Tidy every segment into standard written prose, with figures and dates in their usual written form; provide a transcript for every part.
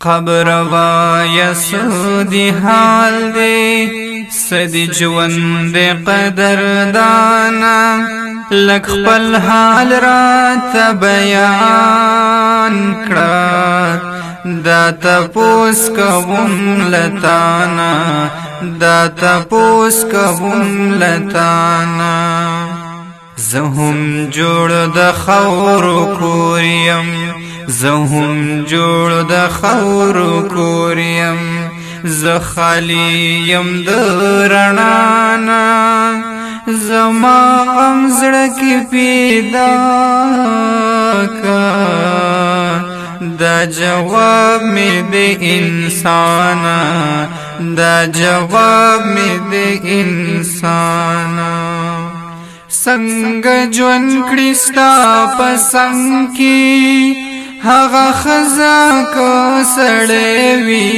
قبر وایا سودی حال دی، سدی ژوند قدر دانا، لک خپل حال را ته بیان کړه. دا تپوس کوم لتانا، دا تپوس کوم لتانا. زهم جوړ د خور کوریم، زهم جوړ د خور کوریم، زه خالی یم د رڼانا، زما غم زړه کې پیدا کا. دا جواب می د انسان، دا جواب می د انسان. څنګه ژوند کړی ستا په څنګ کې، هغه خزا کو سړې وي،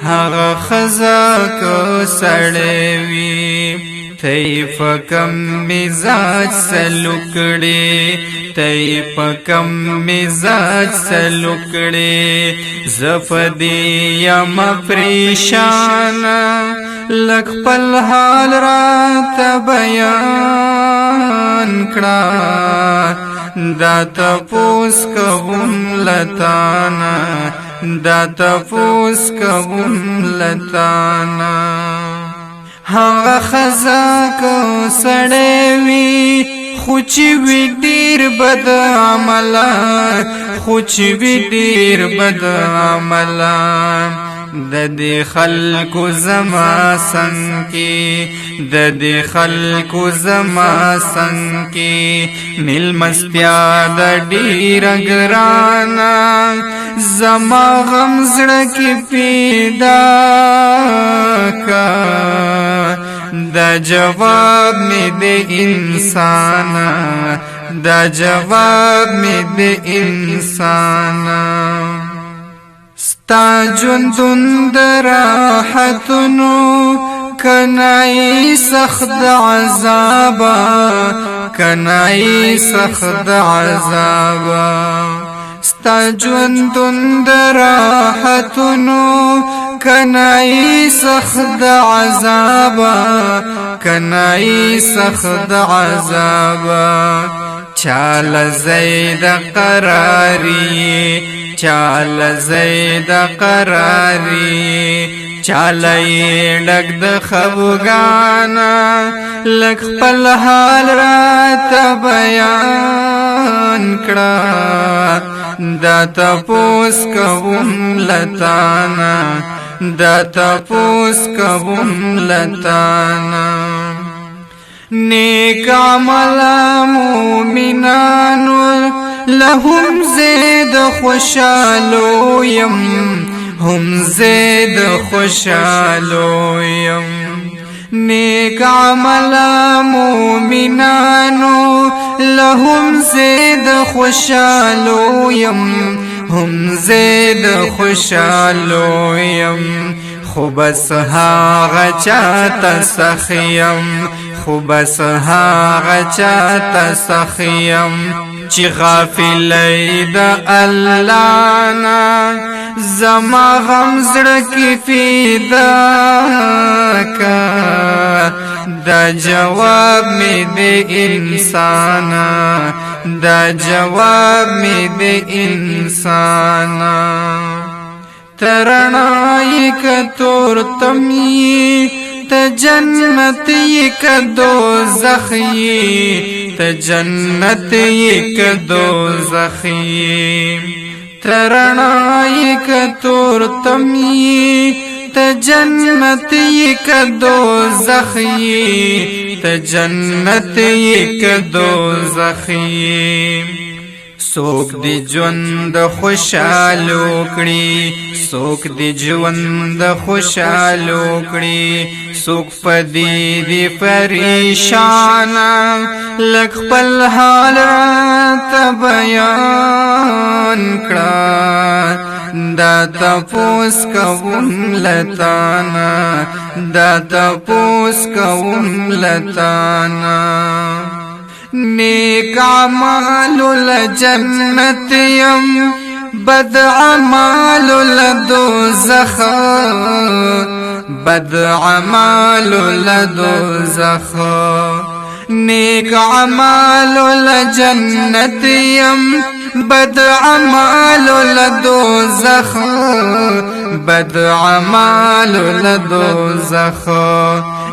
هغه خزا کو سړې وي. تی کم مزاج سلوکړي، تی کم مزاج سلوکړي، زفدی یم پریشان، لک خپل حال را ته بیان کړه. دا تپوس کوم لتانا، دا تپوس کوم لتانا. هغه خزا کو سړې وي، خو چې وی ډیر بد عمله، خو چې وی ډیر بد عمله. د دې خلکو زما څنګ کې، د دې خلکو زما څنګ کې ملمستیا د ډیر ګرانا، زما غم زړه کې پیدا کا. دا جواب می د انسان، دا جواب می د انسان. ستا ژوندون د راحتونو کنای سخت عذابا، کنای سخت عذابا. ستا ژوندون د راحتونو کنای سخت عذابا، کنای سخت عذابا. چال زید قراری، چال زید قراری، چال ډک د خفګانا، لک خپل حال را ته بیان کړه. دا تپوس کوم لتانا، دا تپوس کوم لتانا. نیک عمل مومنانو لهم زید خوشالو یم، هم زید خوشالو یم. نیک عمل مومنانو لهم زید خوشالو یم، هم زید خوشالو یم. خو بس هغه چاته سخیم، خو بس هغه چاته سخیم چې غافل د الله نه، زما غم زړه کې فدا کا. دا جواب می د انسان، دا جواب می د انسان. ترنای کتور تمی، ته جنت یې دوزخ یې، ته جنت یې دوزخ یې. ترنای کتور تمی، ته جنت یې دوزخ یې، ته جنت یې دوزخ یې. څوک دی ژوند خوشالو کړي، څوک دی ژوند خوشالو کړي، څوک پدی دی پریشان، لک خپل حال را بیان کړه. دا تپوس کوم لتانا، دا تپوس کوم لتانا. نیک اعمال لجنت یم، بد اعمال لدوزخ، بد اعمال لدوزخ، نیک اعمال لجنت یم، بد اعمال لدوزخ، بد اعمال لدوزخ،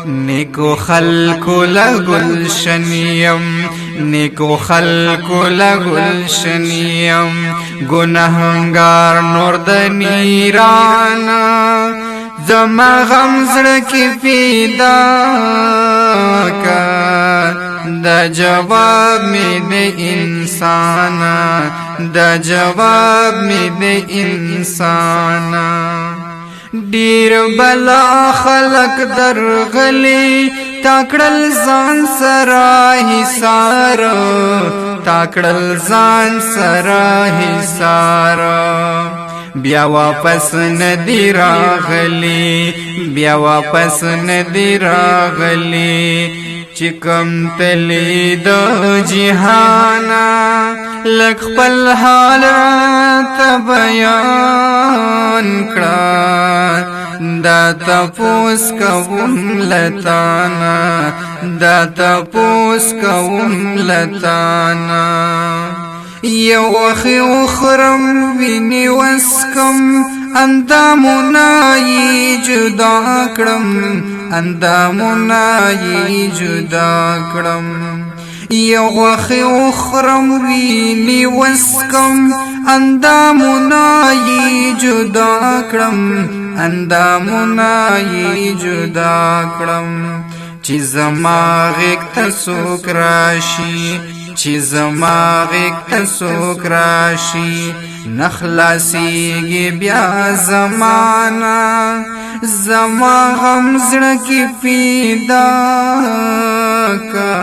نیکو خلق لګل شنیم، نیکو خلق لګل شنیم، ګناهګار نور د نیرانا، زما غم زړه کې پیدا کا، د جواب می د انسان، د جواب می د انسان۔ ډیر بلا خلق درغلی، تاکړل ځان سره حصار، تاکړل ځان سره حصار، بیا واپس ندی راغلی، بیا واپس ندی راغلی، چې کم تلی د جهانا، لک خپل حال ته بیان کړه، دا تپوس کوم لتانا، دا تپوس کوم لتانا۔ یو اخی اخرم ویني وسکم، اندامونه یې جدا کړم، اندامونه یې جدا کړم، یو غوښه اخرم ویني وسکم، اندامونه یې جدا کړم، اندامونه یې جدا کړم، چې زما غیږ ته څوک راشي، چې زما غیږ ته څوک راشي، نخلاصیږي بیا زمانہ، زما غم زړه کې پیدا کا،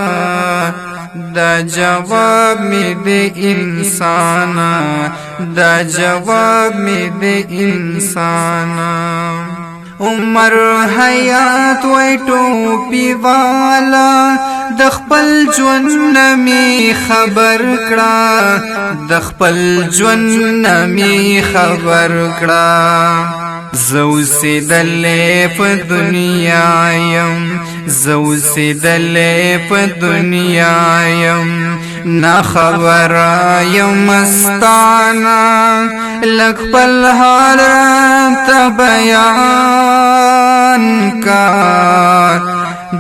دا جواب می د انسان، دا جواب می د انسان۔ عمر حیات وای ټوپی والا، د خپل ژوند می خبر کړه، د خپل ژوند می خبر کړه، زو سیدلې په دنیا یم، زو سیدلې په دنیا یم، نا خبر یم مستانا، لک پل حال ته بیان کا،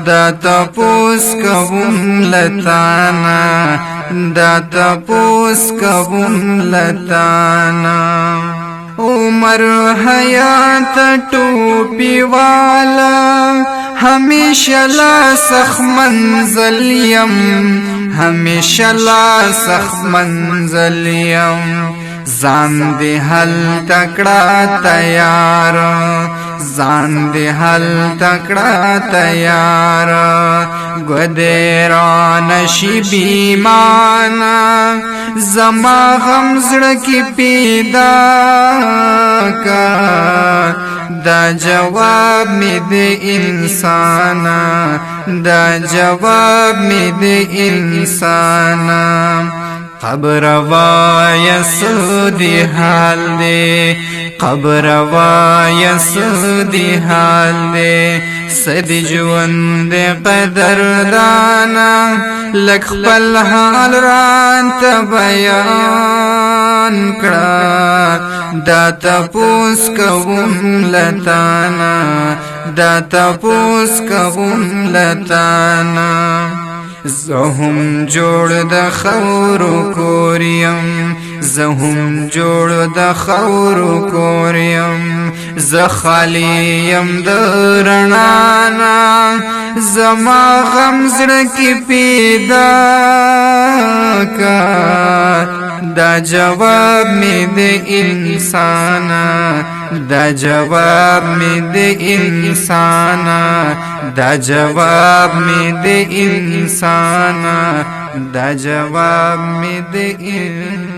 دا تپوس کوم لتانا، دا تپوس کوم لتانا۔ عمر حیات ټوپی والا، همیشه لا سخ منزل یم، همیشه لا سخ منزل یم، ځان دې حل تکړه تیار، ځان دې حل تکړه تیار، ګدران شي بیمانا، زما غم زړه کې پیدا کا، دا جواب می د انسان، دا جواب می د انسان۔ قبر وای سودی حال دی، قبر وای سودی حال دی، سد ژوند قدر دانا، لک خپل حال رانت بیان کړه، دا تپوس کوم لتانا، دا تپوس کوم لتانا۔ زهم جوړ د خورو کوریم، زهم جوړ د خورو کوریم، ز خالی یم د رڼانا، زما غم زړه کې پیدا کا، دا جواب می د انسان، دا جواب می د انسان، دا جواب می د انسان، دا جواب می د انسان۔